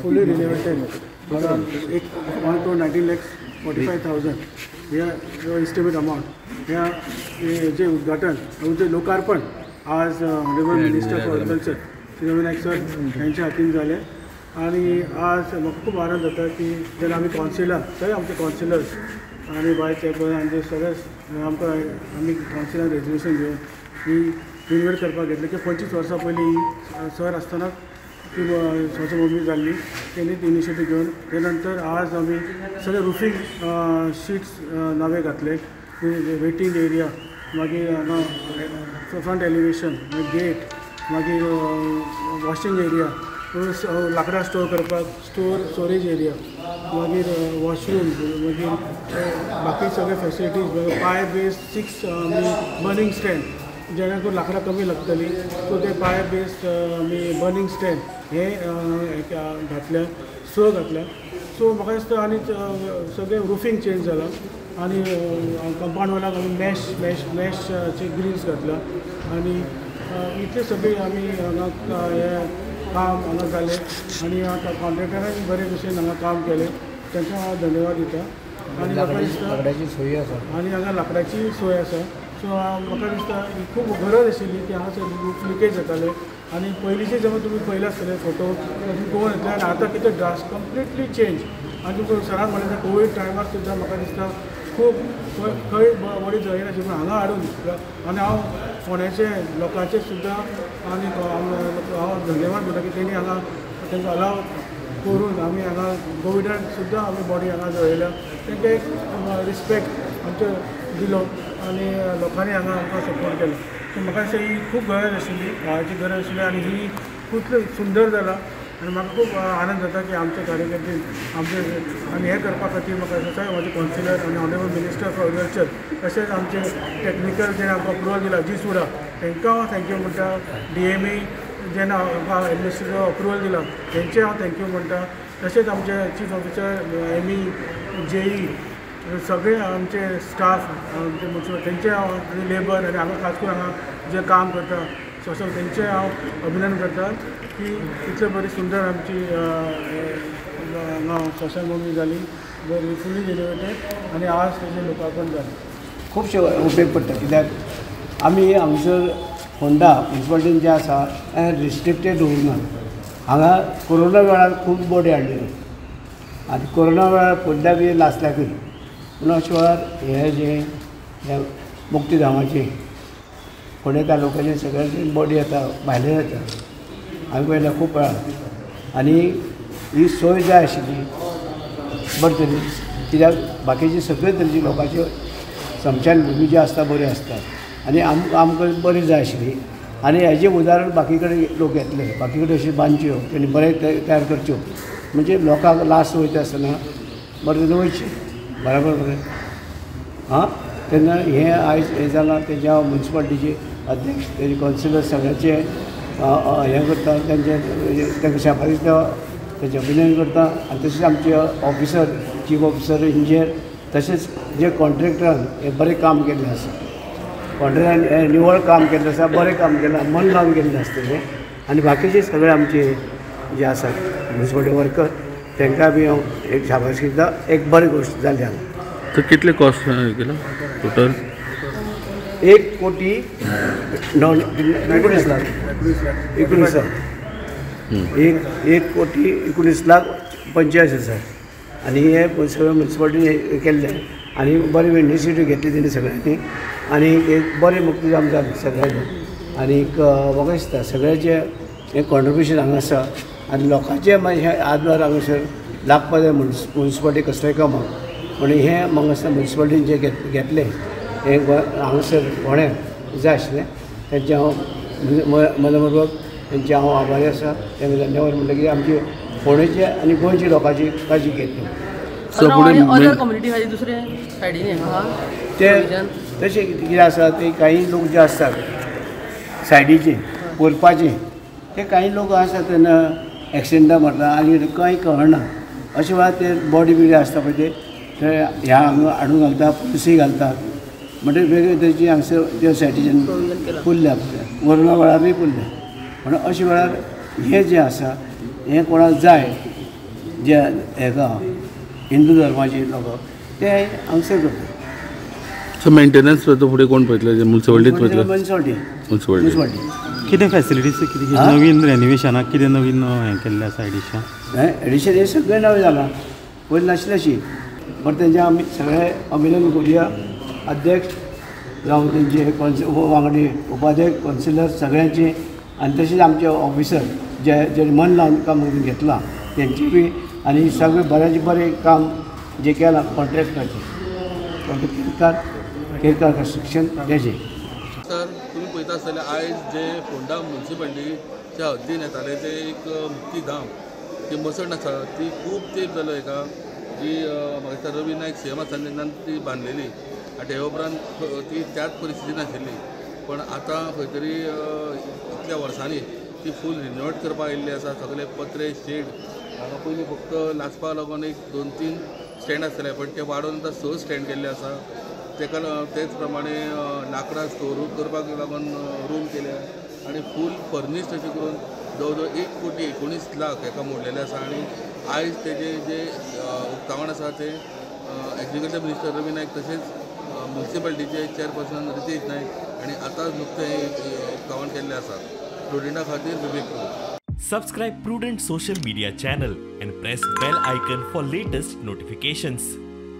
Fully renovated एक 1,19,45,000 ह्या estimate amount ह्या जे उद्घाटन जे लोकार्पण आज honourable minister for agriculture Shri Ravi Naik sir यांच्या हातीन जालें. आनी आज म्हाका खूब आनंद जाता की जेन्ना आमी कावन्सिलर सगळे आमचे कावन्सिलर्स आनी वायस चेअरपर्सन आमचे सगळे आमकां आमी कावन्सिलान रेजोल्युशन घेवन ही रिनोवेट करपाक घेतलें की 25 वर्सां पयलीं सर आसतना ती स्मशानभूमी जाल्ली तेणी ती इनिशिएटीव घेवन ते नंतर आज आमी सगळे रुफींग शिट्स नवे घातले, वेटींग एरिया, मागीर हांगा फ्रंट एलिवेशन, गेट, मागीर वॉशिंग एरिया, लाकडां स्टोर करपाक स्टोरेज एरिया, मागीर वॉशरूम, मागीर बाकी सगळे फॅसिलिटीज, पाय बेस 6 आमी बर्निंग स्टँड जेणे करून लाकडां कमी लागतली सो ते पाय बेस आमी बर्निंग स्टँड हे घातल्या, स घातल्या. सो म्हाका दिसता आनी सगळें रुफींग चेंज जालां आनी कंपावंड वॉलाक आमी मॅश मॅश मॅशचे ग्रिल्स घातला आनी इतले सगळें आमी हांगा हें काम हांगा जालें आनी आतां कॉन्ट्रेक्टरान बरे भशेन हांगा काम केलें, तांकां हांव धन्यवाद दिता. आनी म्हाका दिसता लाकडाची सोय आसा आनी हांगा लाकडाची सोय आसा. सो म्हाका दिसता ही खूब गरज आशिल्ली की हांगासर रूफ लिकेज जाताले आनी पयलींचे जेन्ना तुमी पळयले आसतले फोटो गोवन येतले आनी आतां कितें ड्रास कंप्लिटली चेंज. आनी तुमकां सरान म्हणलें कोवीड टायमार सुद्दां म्हाका दिसता खूब खंय बॉडी जळिनाशिल्ली पूण हांगा हाडून आनी हांव फोंड्याचे लोकांचे सुद्दां आनी हांव धन्यवाद म्हणटा की तेणी हांगा तांकां अलाव करून आमी हांगा कोविडान सुद्दां आमी बॉडी हांगा जळयल्या, तांकां एक रिस्पेक्ट आमचो दिलो आनी लोकांनी हांगा आमकां सपोर्ट केलो. सो म्हाका दिसता ही खूब गरज आशिल्ली, गांवाची गरज आशिल्ली आनी ही खूब सुंदर जाला आनी म्हाका खूब आनंद जाता की आमचे कार्यकर्ते आमचे आनी हें करपा खातीर म्हाका दिसता म्हजे कावन्सिलर आनी ऑनरेबल मिनिस्टर फॉर एग्रीकल्चर तशेंच आमचे टॅक्निकल जेणे आमकां अप्रुवल दिला जी सुडा तांकां हांव thank you म्हणटा, DME जेन्ना आमकां एडमिनिस्ट्रेटिव अप्रुवल दिला तेंचें हांव thank you म्हणटा, तशेंच आमचे चीफ ऑफिसर ME JE सगळे आमचे स्टाफ आमचे मुन्सिपल तेंचे हांव आनी लेबर आनी हांगा खास करून हांगा जे काम करता सोशल तेंचें हांव अभिनंदन करता की इतले बरी सुंदर आमची हांगा स्मशानभूमी जाली, बरी फुली रिनोवेटेड आनी आज तेजें लोकार्पण जालें. खुबशे उपेग पडटा कित्याक आमी हांगसर होंडा म्युनिसिपालिटीन जें आसा हें रिस्ट्रिक्टेड दवरुना. हांगा कोरोना वेळार खूब बॉडी हाडलेली आनी कोरोना वेळार पडल्या बी लासल्याकूय पूण अशे वेळार हें जें हें मुक्तीधामाचें फोंडें तालुक्याचें सगळ्यांची बॉडी येता, भायल्यान येता, आमी पळयल्या खूब वेळार आनी ही सोय जाय आशिल्ली बरे तरेन कित्याक बाकीचे सगळे तरेची लोकांच्यो स्मशानभुमी जी आसता बऱ्यो आसता आनी आमकां बरी जाय आशिल्ली. आनी हेजें उदाहरण बाकी कडेन लोक येतले, बाकी कडेन अश्यो बांदच्यो तेणी बरें तयार करच्यो म्हणजे लोकांक लास्ट वयता आसतना बरें तरेन वयचें बराबर बरें आं. तेन्ना हें आयज हें जालां तेजें हांव म्युनिसिपालिटीचे अध्यक्ष तेजे कावन्सिलर सगळ्यांचे हें करता, तेंचे तांकां शाबास दिता, तेंचें अभिनंदन करता आनी तशेंच आमचे ऑफिसर चीफ ऑफिसर इंजिनियर तशेंच जे कॉन्ट्रेक्टरान हें बरें काम केल्लें आसा, कॉन्ट्रेक्टरान हें निवळ काम केल्लें आसा, बरें काम केलां, मन लावन केल्लें आसता तें. आनी बाकीचे सगळे आमचे जे आसात म्युनिसिपालिटी वर्कर तांकां बी हांव एक शाबासकी दिता, एक बरी गोश्ट जाली हांगा. तर कितले कॉस्ट केला टोटल? 1,19,19,00,000 19 लाख 1,19,85,000 आनी हे सगळें म्युनिसिपालिटीन केल्लें आनी बरी इनिशिएटीव घेतली तेणी सगळ्यांनी आनी एक बरें मुक्तीधाम जालें सगळ्यांचें. आनीक म्हाका दिसता सगळ्यांचें हें कॉन्ट्रिब्युशन हांगा आसा आनी लोकांचें मागीर हें आदवार हांगासर लागपा जाय म्युनिसिपालिटी कसल्याय कामाक. पूण हें म्हाका दिसता म्युनिसिपालिटीन जें घेतलें हें हांगासर फोंड्यां जाय आशिल्लें तेंचें हांव मनपूर्वक तेंचें हांव आभारी आसा, तांकां धन्यवाद म्हणटा की आमची फोंडेची आनी गोंयची लोकांची काळजी घेतली. ते तशें कितें आसा ते काही लोक जे आसतात सायडीचे पुरपाचे ते काही लोक आसा तेन्ना एक्सिडंटा मरता आनी कांय कळना अशें वेळार ते बॉडी बिडी आसता पळय ते ह्या हांगा हाडून घालता, पुलिसूय घालतात म्हणटकीर वेगळे तरेची हांगसर त्या सायडीच्यान पुरल्या कोरोना वेळारूय पुरल्या. म्हणून अशे वेळार हें जें आसा हें कोणाक जाय जे हेका हिंदू धर्माचे लोक ते हांगसर करता. सो मेंटेनन्स फुडें कोण पळयतले? मुन्सिपालिटीच पळयतले? मुन्सिपालिटी. मुन्सिपालिटी कितें फॅसिलिटीज कितें नवीन रेनोवेशनाक कितें नवीन हें केल्लें आसा एडिशन? एडिशन हें सगळें नवें जालां, पयलीं नाशिल्लें अशी. बट तेंचे आमी सगळे अभिनंदन करुया अध्यक्ष जावं तेंचे वांगडी उपाध्यक्ष कौन्सिलर सगळ्यांचे, आनी तशेंच आमचे ऑफिसर जे जे मन लावन काम करून घेतलां तेंचे बी, आनी सगळें बऱ्याचें बरें काम जें केलां कॉन्ट्रॅक्टराचें, कॉन्ट्रॅक्टर केरकार कन्स्ट्रक्शन तेजें. सर, तुमी पळयता आसतले आयज जे फोंडा मुन्सिपालिटीच्या हद्दीन येताले ते एक मुक्तीधाम ती मसण आसा ती खूब तेंप जालो हेका जी म्हाका दिसता रवी नायक सीएम आसतना तेन्ना ती बांदलेली आनी ते उपरांत ती त्याच परिस्थितीन आशिल्ली, पण आतां खंय तरी इतल्या वर्सांनी ती फूल रिनोवेट करपाक आयिल्ली आसा. सगळे पत्रे शेड हांगा पयलीं फक्त लासपाक लागून एक 2-3 स्टँड आसतले, पण ते वाडोवन आतां 6 स्टँड केल्ले आसा. तेका तेच प्रमाणे लांकडां स्टोर करपाक लागून रूम केल्या आनी फूल फर्निश्ड अशें करून जवळ जवळ 1,19,00,000 हेका मोडलेलें आसा. आनी आयज तेजें जें उक्तावण आसा तें एग्रीकल्चर मिनिस्टर रवी नायक तशेंच मुन्सिपालिटीचे चेअरपर्सन रितेश नायक आनी आतां नुकतें उक्तावण केल्लें आसा. प्रुडंटा खातीर Vivek Prabhu. Subscribe Prudent social media channel and press bell icon for latest notifications.